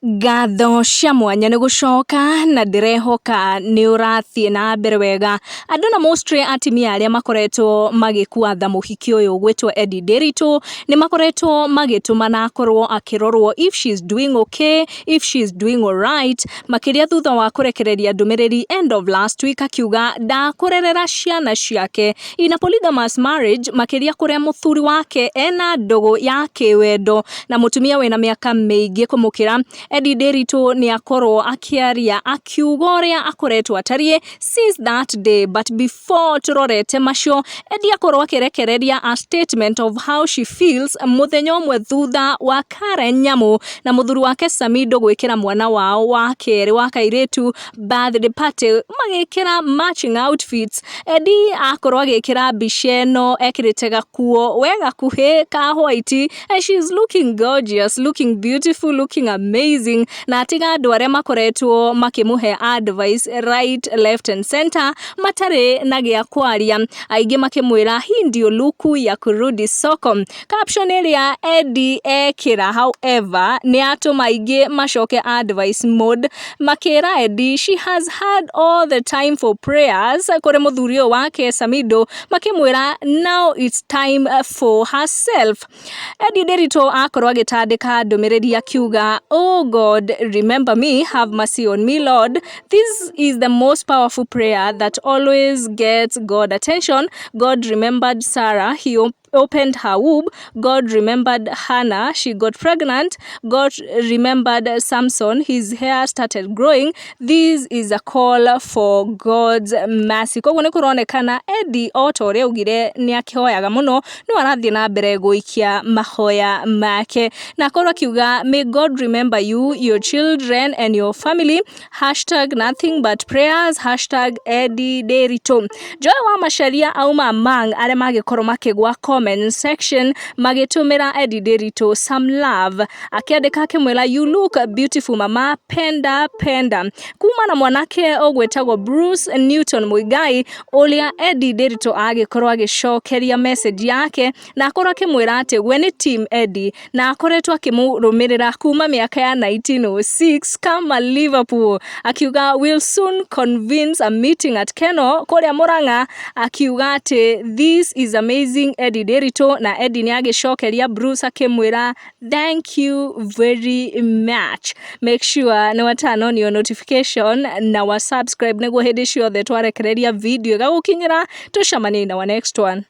Ngatho cia mwanya nĩ gũcoka na ndĩrehoka nĩ ũrathiĩ na mbere wega. Andũ na mostly atumia arĩa makoretwo magĩkua tha mũhiki ũyũ ũgwĩtwo Eddie Nderitu nĩ makoretwo magĩtũmana akorwo akĩrorwo if she is doing okay, if she is doing alright, makĩria thutha wa kũrekereria ndũmĩrĩri end of last week akiuga ndakũrerera ciana ciake in a polygamous marriage, makĩria kũrĩa mũthuri wake ena ndũgũ ya kĩwendo na mũtumia wĩna mĩaka mĩingĩ kũmũkĩra. Eddie Nderitu nĩ akorwo akĩaria akiuga ũrĩa akoretwo atariĩ since that day, but before tũrorete macio, Eddie akorwo akĩrekereria a statement of how she feels mũthenya ũmwe thutha wa Karen Nyamu na mũthuri wake Samido gwĩkĩra mwana wao wa kerĩ wa kairĩtu birthday party magĩkĩra matching outfits. Eddie akorwo agĩkĩra mbica ĩno ekĩrĩte gakuo we gakuhĩ ka white and she is looking gorgeous, looking beautiful, looking amazing, na atiga andũ arĩa makoretwo makĩmũhe advice right, left and center matarĩ na gĩa kwaria, aingĩ makĩmwĩra hii ndio luku ya kurudi soko. Caption ĩrĩa Eddie ekĩra, however, nĩ atũma aingĩ macoke advice mode makĩra Eddie she has had all the time for prayers kũrĩ mũthuri ũyũ wake Samido, makĩmwĩra now it's time for herself. Eddie Nderitu akorwo agĩtandĩka ndũmĩrĩri akiuga, "Oh God, remember me, have mercy on me, Lord. This is the most powerful prayer that always gets God attention. God remembered Sarah, he opened her womb. God remembered Hannah, she got pregnant. God remembered Samson, his hair started growing. This is a call for God's mercy." Koguo nĩ kũronekana Eddie o ta ũrĩa augire nĩ akĩhoyaga mũno, no arathiĩ na mbere gũikia mahoya make na akorwo akiuga, "May God remember you, your children and your family. #NothingButPrayers, #EddieNderitu. Joy wa Macharia auma among arĩa magĩkorwo makĩgwa comment section magĩtũmĩra Eddie Nderitu some love, akĩandĩka akĩmwĩra, "You look beautiful, mama, penda penda." Kuma na mwanake ũgwĩtagwo Bruce Newton Muigai, ũrĩa Eddie Nderitu agĩkorwo agĩcokeria message yake na akorwo akĩmwĩra atĩ we nĩ team Eddie na akoretwo akĩmũrũmĩrĩra kuma mĩaka ya 1906 kama Liverpool, akiuga will soon convince a meeting at Keno kũrĩa Murang'a, akiuga atĩ this is amazing, Eddie Nderitu. Na Eddie nĩ agĩcokeria Bruce akĩmwĩra, "Thank you very much." Make sure nĩ wa turn on your notification na wa subscribe nĩguo hĩndĩ ciothe twarekereria video ĩgagũkinyĩra. Tũcemanie na wa next one.